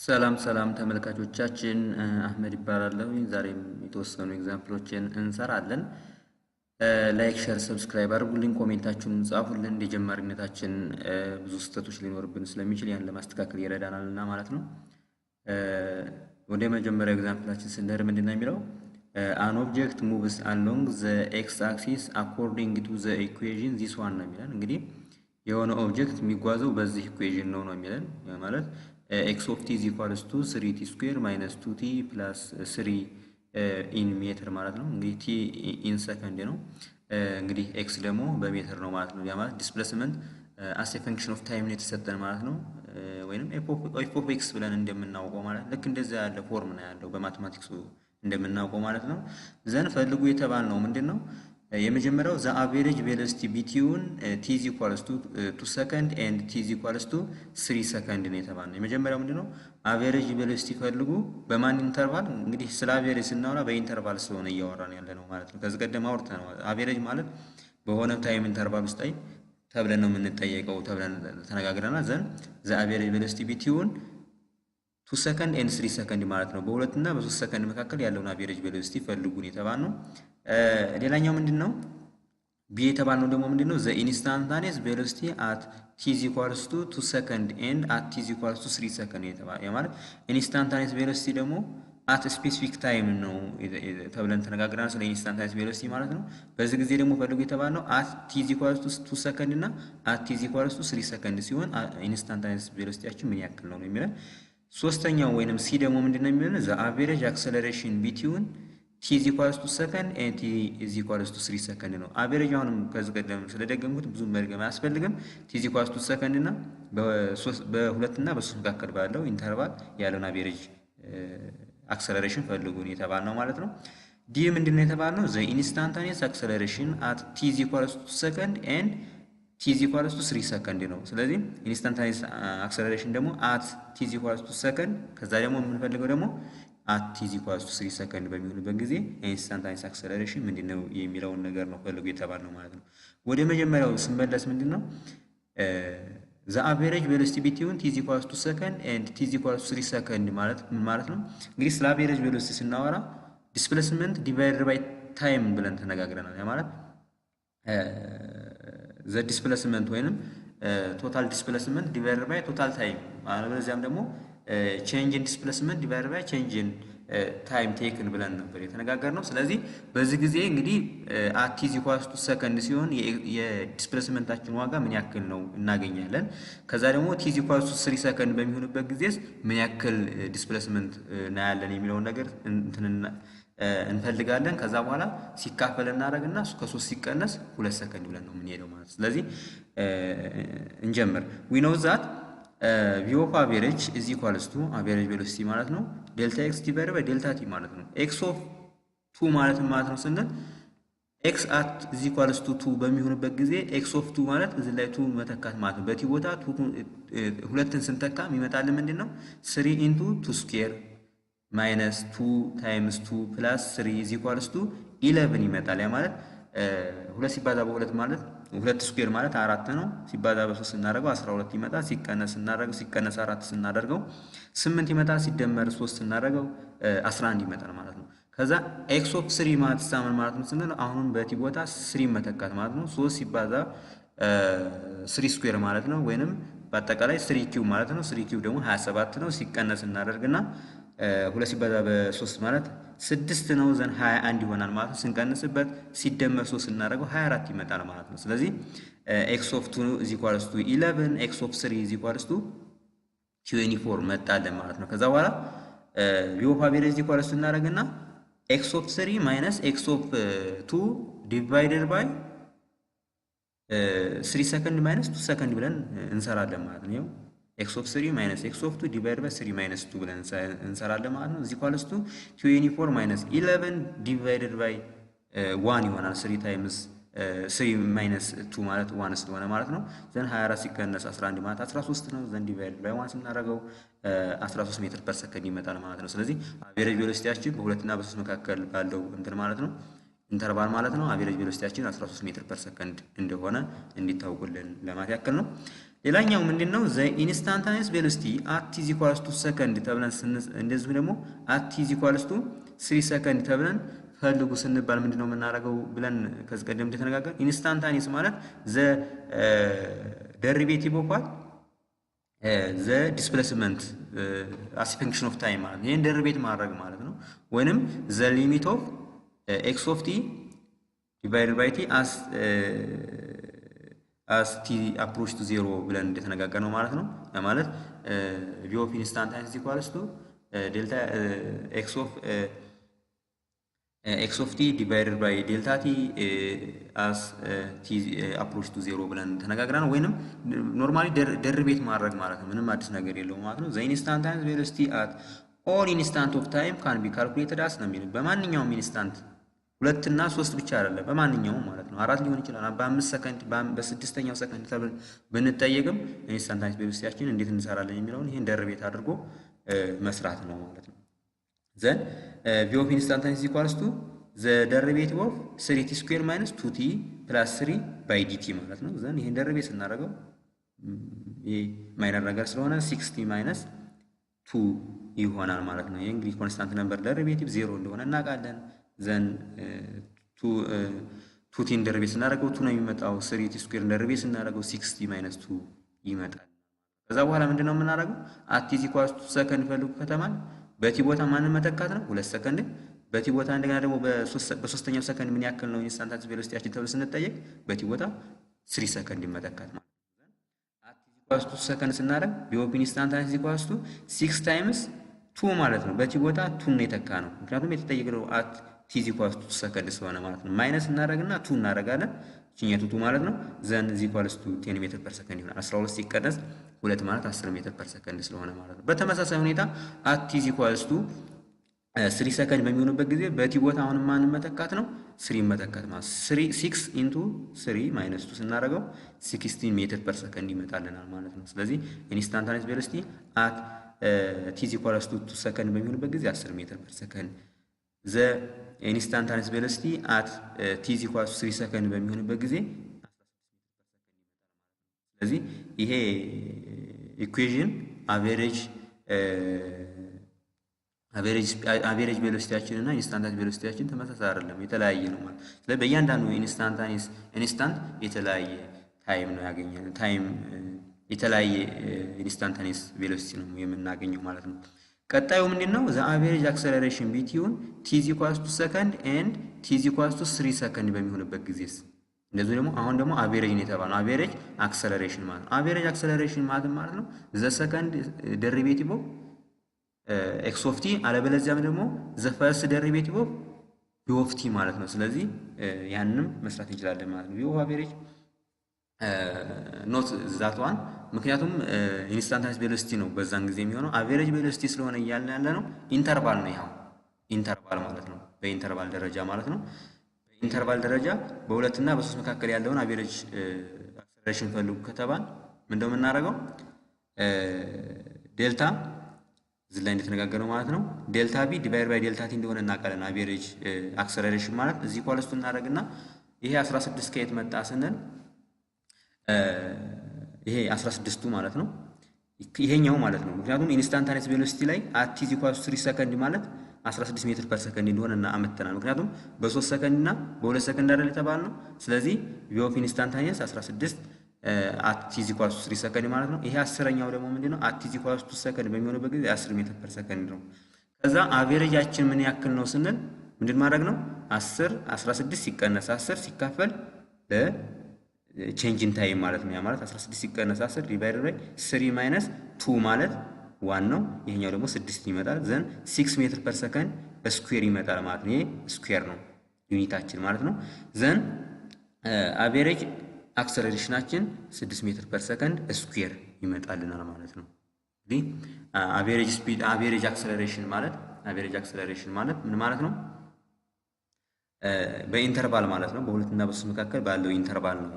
ሰላም ሰላም ተመልካቾቻችን፣ አህመድ እባላለሁ። ዛሬም የተወሰኑ example ኦችን እንሰራለን። Like፣ share፣ subscribe አድርጉልኝ፣ comment ኣችሁን ጻፉልን። እንደ ጀማሪነታችን ብዙ ስህተቶች ሊኖርብን ስለሚችል ያን ለማስተካከል ይረዳናልና ማለት ነው። ወደ መጀመሪያው example ኣችን ስንሄድ ምንድን ነው የሚለው? An object moves along the x axis according to the equation this one ነው የሚለን። እንግዲህ የሆነ object የሚጓዘው በዚህ equation ነው ነው የሚለን። ማለት x of t is equals to three t square minus two t plus three in meter ማለት ነው። እንግዲህ t in second ነው። እንግዲህ x ደግሞ በሜትር ነው ማለት ነው። ያ ማለት displacement as a function of time ነው የተሰጠን ማለት ነው። ወይንም f of x ብለን እንደምናውቀው ማለት ልክ እንደዛ ያለ form ነው ያለው በ mathematics ኡ እንደምናውቀው ማለት ነው። Then ፈልጉ የተባልነው ምንድን ነው? የመጀመሪያው the average velocity between t is equals to 2 second and t is equals to 3 second ነው የተባልነው። የመጀመሪያው ምንድን ነው? Average velocity ፈልጉ። በማን interval? እንግዲህ ስለ average ስናወራ በ interval ስለሆነ እያወራን ያለ ነው ማለት ነው። ከዚህ ቀደም አውርተነዋል። Average ማለት በሆነ time interval ውስጥ ላይ ተብለን ነው የምንጠየቀው ተብለን ተነጋግረናል። Then the average velocity between 2 second and 3 second ማለት ነው። በሁለት እና በሶስት ሰከንድ መካከል ያለውን average velocity ፈልጉን የተባልነው። ሌላኛው ምንድን ነው? B የተባልነው ደግሞ ምንድን ነው? The instantaneous velocity at t is equals to 2 second and at t is equals to 3 second የተባለ፣ ማለት instantaneous velocity ደግሞ at specific time ነው ተብለን ተነጋግረናል። ስለ instantaneous velocity ማለት ነው። በዚህ ጊዜ ደግሞ ፈልጉ የተባልነው at t is equals to 2 second እና at t is equals to 3 second ሲሆን instantaneous velocity ያችን ምን ያክል ነው ነው የሚለን። ሶስተኛው ወይንም C ደግሞ ምንድን ነው የሚለን? The average acceleration between t is equals to second and t is equals to 3 second ነው። Average አሁንም ከዚህ ቀደም ስለደገምኩት ብዙ መድገም አያስፈልግም። t is equals to second እና በሁለት እና በሶስት መካከል ባለው interval ያለውን average acceleration ፈልጉን የተባልነው ማለት ነው። D ምንድን ነው የተባልነው? The instantaneous acceleration at t is equals to second and t is equals to 3 second ነው። ስለዚህ instantaneous acceleration ደግሞ at t is equals to second፣ ከዛ ደግሞ የምንፈልገው ደግሞ at t is equals to 3 second በሚሆንበት ጊዜ instantaneous acceleration ምንድን ነው የሚለውን ነገር ነው ፈልጉ የተባልነው ማለት ነው። ወደ መጀመሪያው ስመለስ ምንድን ነው? The average velocity between t is equals to second and t is equals to 3 second ማለት ምን ማለት ነው? እንግዲህ ስለ average velocity ስናወራ displacement divided by time ብለን ተነጋግረናል። ያ ማለት the displacement ወይንም total displacement divided by total time፣ አለበለዚያም ደግሞ change in displacement divided by change in time taken ብለን ነበር የተነጋገርነው። ስለዚህ በዚህ ጊዜ እንግዲህ at t is equals to second ሲሆን የ displacement ኣችን ዋጋ ምን ያክል ነው እናገኛለን። ከዛ ደግሞ t is equals to 3 second በሚሆንበት ጊዜስ ምን ያክል displacement እናያለን የሚለውን ነገር እንትን እንፈልጋለን። ከዛ በኋላ ሲካፈል እናደርግና ከሶስት ሲቀነስ 2 ሰከንድ ብለን ነው የምንሄደው ማለት ነው። ስለዚህ እንጀምር። We know that v of average is equals to average velocity ማለት ነው delta x divide by delta t ማለት ነው። x of two ማለት ማለት ነው ስንል x at is equals to two በሚሆንበት ጊዜ x of two ማለት እዚህ ላይ two መተካት ማለት ነው። በ t ቦታ ሁለትን ስንተካ የሚመጣልን ምንድን ነው? Three into two square minus two times two plus three is equals to 11 ይመጣል። ያ ማለት ሁለት ሲባዛ በሁለት ማለት ሁለት square ማለት አራት ነው። ሲባዛ በሶስት ስናደርገው 12 ይመጣል። ሲቀነስ ስናደርገው ሲቀነስ አራት ስናደርገው ስምንት ይመጣል። ሲደመር ሶስት ስናደርገው 11 ይመጣል ማለት ነው። ከዛ x of three ማለት ሳምን ማለት ነው ስንል አሁንም በ t ቦታ three መተካት ማለት ነው። ሶስት ሲባዛ three square ማለት ነው። ወይንም በአጠቃላይ three cube ማለት ነው። Three cube ደግሞ 27 ነው። ሲቀነስ እናደርግና ሁለት ሲባዛ በሶስት ማለት ስድስት ነው። Then 21 ይሆናል ማለት ነው። ስንቀንስበት ሲደመር ሶስት ስናደርገው 24 ይመጣል ማለት ነው። ስለዚህ x of two is equals to 11፣ x of three is equals to 24 መጣለን ማለት ነው። ከዛ በኋላ v of average equals to እናደርግና x of three minus x of two divided by 3 second minus 2 second ብለን እንሰራለን ማለት ነው። X of three minus x of two divide by three minus two ብለን እንሰራለን ማለት ነው። Is equals to 24 minus 11 divided by one ይሆናል። Three times three minus two ማለት one ስለሆነ ማለት ነው። Then 24 ሲቀነስ 11 ማለት 13 ነው። Then divide by one ስናደርገው 13 meter per second ይመጣል ማለት ነው። ስለዚህ average velocity ያችን በሁለትና በሶስት መካከል ባለው እንትን ማለት ነው interval ማለት ነው average velocity ያችን 13 meter per second እንደሆነ እንዲታውቁልን ለማለት ያክል ነው። ሌላኛው ምንድነው? The instantaneous velocity at t is equals to second ተብለን እንደዚሁ ደግሞ at t is equals to 3 ሰከንድ ተብለን ፈልጉ ስንባል ምንድነው የምናደርገው ብለን ከዚህ ቀደም እንደተነጋገርን instantaneous ማለት the derivative of what the displacement as function of time ማለት ነው። ይሄን derivate ማድረግ ማለት ነው። ወይንም the limit of x of t divide by t as t approach to zero ብለን እንደተነጋገርነው ማለት ነው። ያ ማለት v of instantaneous equals to delta x of t divided by delta t as t approach to zero ብለን ተነጋግረናል። ወይንም normally derivate ማድረግ ማለት ነው። ምንም አዲስ ነገር የለውም ማለት ነው። The instantaneous velocity at all instant of time can be calculated as ነው የሚለው። በማንኛውም instant ሁለት እና ሶስት ብቻ አይደለም፣ በማንኛውም ማለት ነው። አራት ሊሆን ይችላል። በ5 ሰከንድ፣ በስድስተኛው ሰከንድ ተብለን ብንጠየቅም instantaneous velocity ያችን እንዴት እንሰራለን የሚለውን ይሄን derivate አድርጎ መስራት ነው ማለት ነው። Then v of instantaneous equals to the derivative of three t square minus two t plus three by dt ማለት ነው። Then ይሄን derivate ስናደርገው ይሄ minor ነገር ስለሆነ six t minus two ይሆናል ማለት ነው። ይሄ እንግዲህ constant number derivative zero እንደሆነ እናውቃለን። Then two t ን derivate ስናደርገው two ነው የሚመጣው። Three t square derivate ስናደርገው six t minus two ይመጣል። ከዛ በኋላ ምንድን ነው የምናደርገው? At t equals two second ፈልጉ ከተባለ በ t ቦታ ማንን መተካት ነው? 2 ሰከንድ። በ t ቦታ እንደገና ደግሞ በሶስተኛው ሰከንድ ምን ያክል ነው instantaneous velocity ያችን ተብሎ ስንጠየቅ በ t ቦታ 3 ሰከንድ መተካት ማለት ነው። At t equals two second ስናደርግ v of instantaneous equals to six times two ማለት ነው። በ t ቦታ two ነው የተካነው፣ ምክንያቱም የተጠየቅነው at t equals two second ስለሆነ ማለት ነው። Minus እናደርግና two እናደርጋለን፣ ችኛቱ two ማለት ነው። Then is equals to 10 meter per second ይሆናል። 12 ሲቀነስ ሁለት ማለት 10 meter per second ስለሆነ ማለት ነው። በተመሳሳይ ሁኔታ at t equals to 3 second በሚሆንበት ጊዜ በ t ቦታ አሁን ማንን መተካት ነው? Three መተካት ማለት three six into three minus two ስናደርገው 16 meter per second ይመጣልናል ማለት ነው። ስለዚህ instantaneous velocity at t equals to 2 second በሚሆንበት ጊዜ 10 meter per second፣ the instantaneous velocity at t equals to 3 second በሚሆንበት ጊዜ። ስለዚህ ይሄ equation average velocity ያችን እና instantaneous velocity ያችን ተመሳሳይ አይደለም፣ የተለያየ ነው ማለት። ስለዚህ በእያንዳንዱ instantaneous instant የተለያየ time ነው ያገኘን time የተለያየ instantaneous velocity ነው የምናገኘው ማለት ነው። ቀጣዩ ምንድን ነው? The average acceleration between t is equals two second and t is equals to 3 second በሚሆንበት ጊዜስ? እንደዚሁ ደግሞ አሁን ደግሞ average ነው የተባለው፣ average acceleration ማለት ነው። Average acceleration ማለት ነው the second derivative of x of t አለበለዚያም ደግሞ the first derivative of v of t ማለት ነው። ስለዚህ ያንንም መስራት እንችላለን ማለት ነው። V of average, not that one፣ ምክንያቱም instantaneous velocity ነው በዛን ጊዜ የሚሆነው። Average velocity ስለሆነ እያልን ያለ ነው interval ነው። ይኸው interval ማለት ነው። በ interval ደረጃ ማለት ነው። በ interval ደረጃ በሁለትና በሶስት መካከል ያለውን average acceleration ፈልጉ ከተባል ምንድነው የምናደርገው? ዴልታ እዚህ ላይ እንደተነጋገርነው ማለት ነው። Delta v divide by delta t እንደሆነ እናውቃለን። Average acceleration ማለት is equals to እናደርግና ይሄ 16 ከየት መጣ ስንል ይሄ 16ቱ ማለት ነው ይሄኛው ማለት ነው። ምክንያቱም instantaneous velocity ላይ at t equals 3 ሰከንድ ማለት 16 meter per second እንደሆነ እና አመተናል። ምክንያቱም በ3 ሰከንድ እና በ2 ሰከንድ አይደል የተባልነው። ስለዚህ v of instantaneous 16 at t equals 3 ሰከንድ ማለት ነው። ይሄ አስረኛው ደግሞ ምንድነው? At t equals 2 ሰከንድ በሚሆንበት ጊዜ 10 meter per second ነው። ከዛ average ኣችን ምን ያክል ነው ስንል ምንድን ማድረግ ነው? 10 16 ሲቀነስ 10 ሲካፈል ለ change in time ማለት ነው። ያ ማለት 16 ሲቀነስ 10 divide by 3 minus 2 ማለት one ነው። ይሄኛው ደግሞ 6 ይመጣል። Then 6 meter per second square ይመጣል ማለት ነው። ይሄ square ነው unit ኣችን ማለት ነው። Then average acceleration ኣችን 6 meter per second square ይመጣልናል ማለት ነው። እንግዲህ average speed average acceleration ማለት ምን ማለት ነው? በ interval ማለት ነው። በሁለት እና በሶስት መካከል ባለው interval ነው።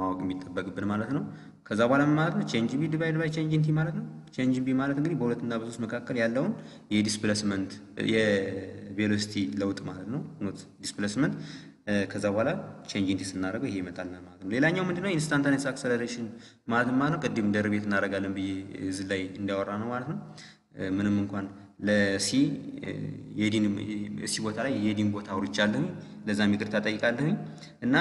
ማወቅ የሚጠበቅብን ማለት ነው። ከዛ በኋላ ምን ማለት ነው? Change v divide by change in t ማለት ነው። Change v ማለት እንግዲህ በሁለትና በሶስት መካከል ያለውን የ displacement የ velocity ለውጥ ማለት ነው፣ not displacement። ከዛ በኋላ change in t ስናደርገው ይሄ ይመጣልናል ማለት ነው። ሌላኛው ምንድነው? Instantaneous acceleration ማለት ነው ቅድም derivate እናደርጋለን ብዬ እዚህ ላይ እንዳወራ ነው ማለት ነው። ምንም እንኳን ለ c የ d ን c ቦታ ላይ የ d ን ቦታ አውርቻለሁኝ፣ ለዛም ይቅርታ ጠይቃለሁኝ። እና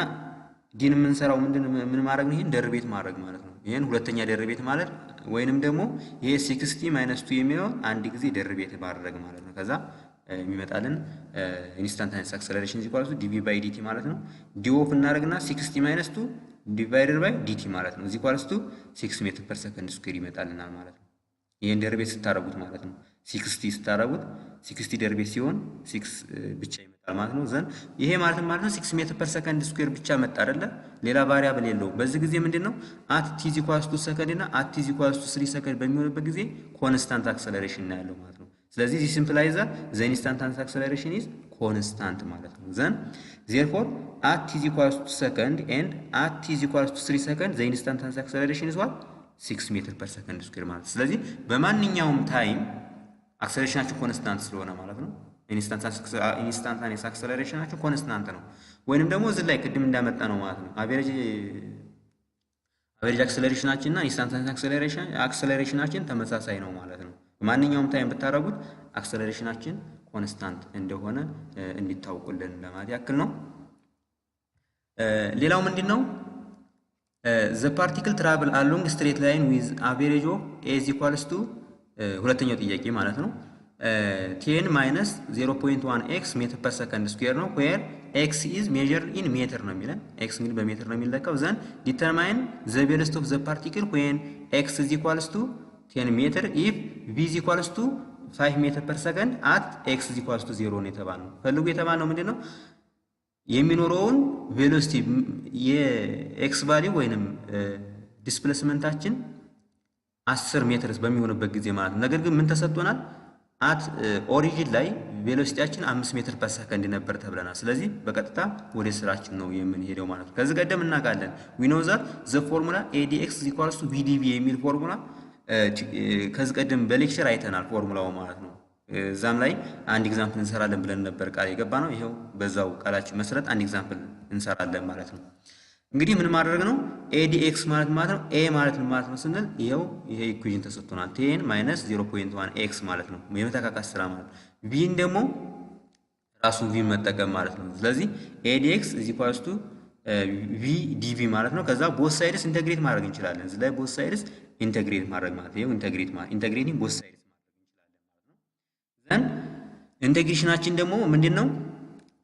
d ን የምንሰራው ምንድን ምን ማድረግ ነው? ይሄን derivate ማድረግ ማለት ነው። ይሄን ሁለተኛ derivate ማለት ወይንም ደግሞ ይሄ 60 minus 2 የሚለውን አንድ ጊዜ derivate ማድረግ ማለት ነው። ከዛ የሚመጣልን instantaneous acceleration equals to dv by dt ማለት ነው። d of እናደርግና 60 minus 2 divided by dt ማለት ነው። Equals to 6 meter per second square ይመጣልናል ማለት ነው። ይሄን derivate ስታረጉት ማለት ነው። 60 ስታረጉት 60 derivate ሲሆን 6 ብቻ ይመጣል ማለት ነው። Then ይሄ ማለት ነው 6 meter per second square ብቻ መጣ አይደለ? ሌላ variable የለውም። በዚህ ጊዜ ምንድነው at t equals 2 ሰከንድ እና at t equals 3 ሰከንድ በሚሆንበት ጊዜ constant acceleration ነው ያለው ማለት ነው። ስለዚህ this implies that the instantaneous acceleration is constant ማለት ነው። Then therefore at t equals 2 second and at t equals 3 second, the instantaneous acceleration is what? 6 meter per second square ማለት ነው። ስለዚህ በማንኛውም time acceleration ኣቸው constant ስለሆነ ማለት ነው። Instantaneous acceleration ኣቸው constant ነው። ወይንም ደግሞ እዚህ ላይ ቅድም እንዳመጣ ነው ማለት ነው። Average acceleration ኣችን እና instantaneous acceleration ኣችን ተመሳሳይ ነው ማለት ነው። በማንኛውም time ብታደርጉት acceleration ኣችን constant እንደሆነ እንዲታውቁልን ለማለት ያክል ነው። ሌላው ምንድን ነው? The particle travel along straight line with average of a is equals to ሁለተኛው ጥያቄ ማለት ነው፣ 10 minus 0.1 x meter per second square ነው፣ where x is measured in meter ነው የሚለን። x እንግዲህ በሜትር ነው የሚለካው። Then determine the velocity of the particle when x is equals to 10 meter if v is equals to 5 meter per second at x is equals to 0 ነው የተባልነው። ፈልጉ የተባልነው ምንድን ነው? የሚኖረውን velocity የ x value ወይንም displacement ኣችን 10 ሜትር በሚሆንበት ጊዜ ማለት ነው። ነገር ግን ምን ተሰጥቶናል? At origin ላይ velocity ያችን 5 meter per second ነበር ተብለናል። ስለዚህ በቀጥታ ወደ ስራችን ነው የምንሄደው ማለት ነው። ከዚህ ቀደም እናውቃለን፣ we know that the formula a dx equals to v dv የሚል ፎርሙላ ከዚህ ቀደም በ lecture አይተናል፣ ፎርሙላው ማለት ነው። እዛም ላይ አንድ example እንሰራለን ብለን ነበር ቃል የገባነው። ይኸው በዛው ቃላችን መሰረት አንድ example እንሰራለን ማለት ነው። እንግዲህ ምን ማድረግ ነው? A dx ማለት ነው a ማለት ምን ማለት ነው ስንል ይኸው ይሄ equation ተሰጥቶናል። 10 minus 0.1 x ማለት ነው። የመተካካት ስራ ማለት ነው። v ን ደግሞ ራሱን v ን መጠቀም ማለት ነው። ስለዚህ a dx is equals to v dv ማለት ነው። ከዛ both sides integrate ማድረግ እንችላለን። እዚህ ላይ both sides integrate ማድረግ ማለት ይኸው integrate ማለት integrating both sides ማድረግ እንችላለን ማለት ነው። Then integration ኣችን ደግሞ ምንድን ነው?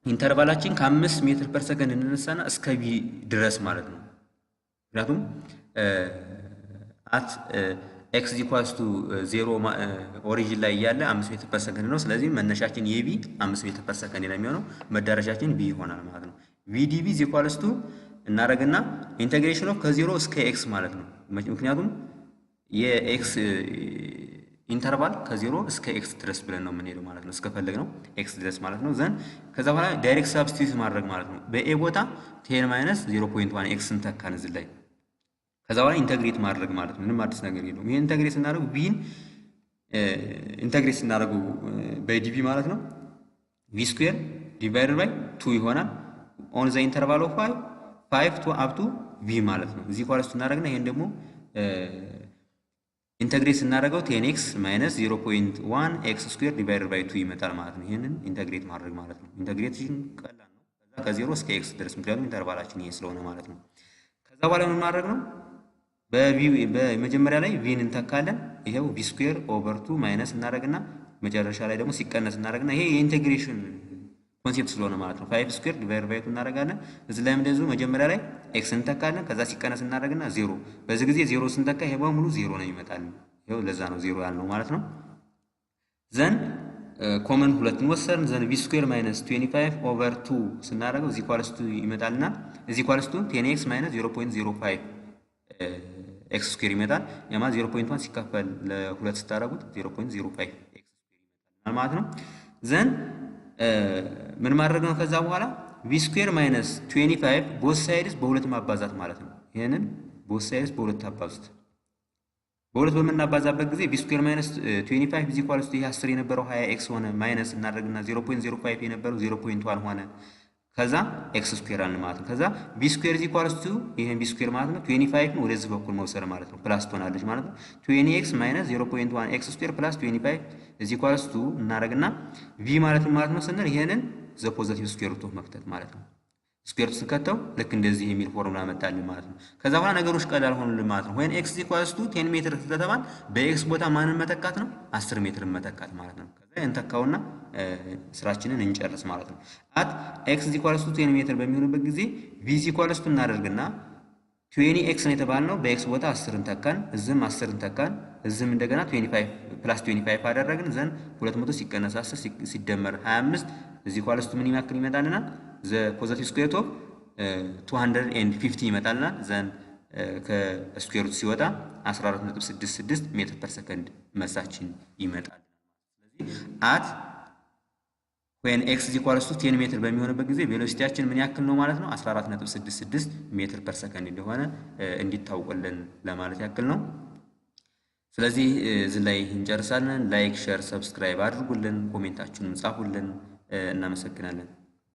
Interval ኣችን ከ5 meter per second እንነሳና እስከ v ድረስ ማለት ነው። ምክንያቱም at x equals to 0 origin ላይ እያለ 5 meter per second ነው። ስለዚህ መነሻችን የ v 5 meter per second ነው የሚሆነው፣ መዳረሻችን v ይሆናል ማለት ነው። v dv equals to እናደርግና integration of ከ0 እስከ x ማለት ነው። ምክንያቱም የ x interval ከ0 እስከ x ድረስ ብለን ነው የምንሄደው ማለት ነው። እስከፈለግነው x ድረስ ማለት ነው። Then ከዛ በኋላ direct substitute ማድረግ ማለት ነው። በ a ቦታ 10 minus 0.1 x እንተካን እዚህ ላይ። ከዛ በኋላ integrate ማድረግ ማለት ነው። ምንም አዲስ ነገር የለውም። ይሄን integrate ስናደርገው፣ v ን integrate ስናደርገው በ dv ማለት ነው፣ v square divided by 2 ይሆናል on the interval of 5 to up to v ማለት ነው። እዚህ equals እናደርግና ይሄን ደግሞ integrate ስናደርገው 10 x minus 0.1 x square divided by 2 ይመጣል ማለት ነው። ይሄንን integrate ማድረግ ማለት ነው። Integration ቀላል ነው። ከዛ ከ0 እስከ x ድረስ፣ ምክንያቱም interval ኣችን ይሄ ስለሆነ ማለት ነው። ከዛ በኋላ ምን ማድረግ ነው? በመጀመሪያ ላይ v ን እንተካለን። ይሄው v square over 2 minus እናደርግና መጨረሻ ላይ ደግሞ ሲቀነስ እናደርግና ይሄ የ integration concept ስለሆነ ማለት ነው። 5 square divide by 2 እናደርጋለን። እዚህ ላይም እንደዚሁ መጀመሪያ ላይ x እንተካለን። ከዛ ሲቀነስ እናደርግና ዜሮ። በዚህ ጊዜ ዜሮ ስንተካ ይሄ በሙሉ ዜሮ ነው ይመጣል። ይሄው ለዛ ነው ዜሮ ያልነው ማለት ነው። Then common ሁለትን ወሰድን። Then v square minus 25 over 2 ስናደርገው is equals to ይመጣልና is equals to 10 x minus 0.05 x square ይመጣል። ያማ 0.1 ሲካፈል ለሁለት ስታደርጉት 0.05 x square ይመጣል ማለት ነው። Then ምን ማድረግ ነው? ከዛ በኋላ v square minus 25 both sides በሁለት ማባዛት ማለት ነው። ይሄንን both sides በሁለት አባዙት። በሁለት በምናባዛበት ጊዜ v square minus 25 is equals to ይሄ 10 የነበረው 20 x ሆነ፣ minus እናደርግና 0.05 የነበረው 0.1 ሆነ። ከዛ x square አልን ማለት ነው። ከዛ v square is equals to ይሄን v square ማለት ነው 25 ወደዚህ በኩል መውሰድ ማለት ነው። Plus ትሆናለች ማለት ነው። 20 x minus 0.1 x square plus 25 is equals to እናደርግና v ማለት ነው ስንል ይሄንን the positive square root of መክተት ማለት ነው። Square root ስንከተው ልክ እንደዚህ የሚል ፎርሙላ መጣልን ማለት ነው። ከዛ በኋላ ነገሮች ቀላል ሆኑልን ማለት ነው። When x equals to 10 ሜትር ስለተባል በ x ቦታ ማንን መተካት ነው? 10 ሜትርን መተካት ማለት ነው። ከዛ እንተካውና ስራችንን እንጨርስ ማለት ነው። At x equals to 10 ሜትር በሚሆንበት ጊዜ v equals to እናደርግና 20 x ነው የተባልነው፣ በ x ቦታ 10 እንተካን፣ እዚህም 10 እንተካን፣ እዚህም እንደገና 25 plus 25 አደረግን። Then 200 ሲቀነስ 10 ሲደመር 25 is equals to ምን ያክል ይመጣልናል? The positive square of 250 ይመጣልናል። Then ከ square root ሲወጣ 14.66 meter per second መልሳችን ይመጣል። ስለዚህ at when x equals to 10 ሜትር በሚሆንበት ጊዜ velocity ያችን ምን ያክል ነው ማለት ነው? 14.66 meter per second እንደሆነ እንዲታወቅልን ለማለት ያክል ነው። ስለዚህ እዚህ ላይ እንጨርሳለን። Like፣ share፣ subscribe አድርጉልን፣ comment ኣችሁንም ጻፉልን። እናመሰግናለን።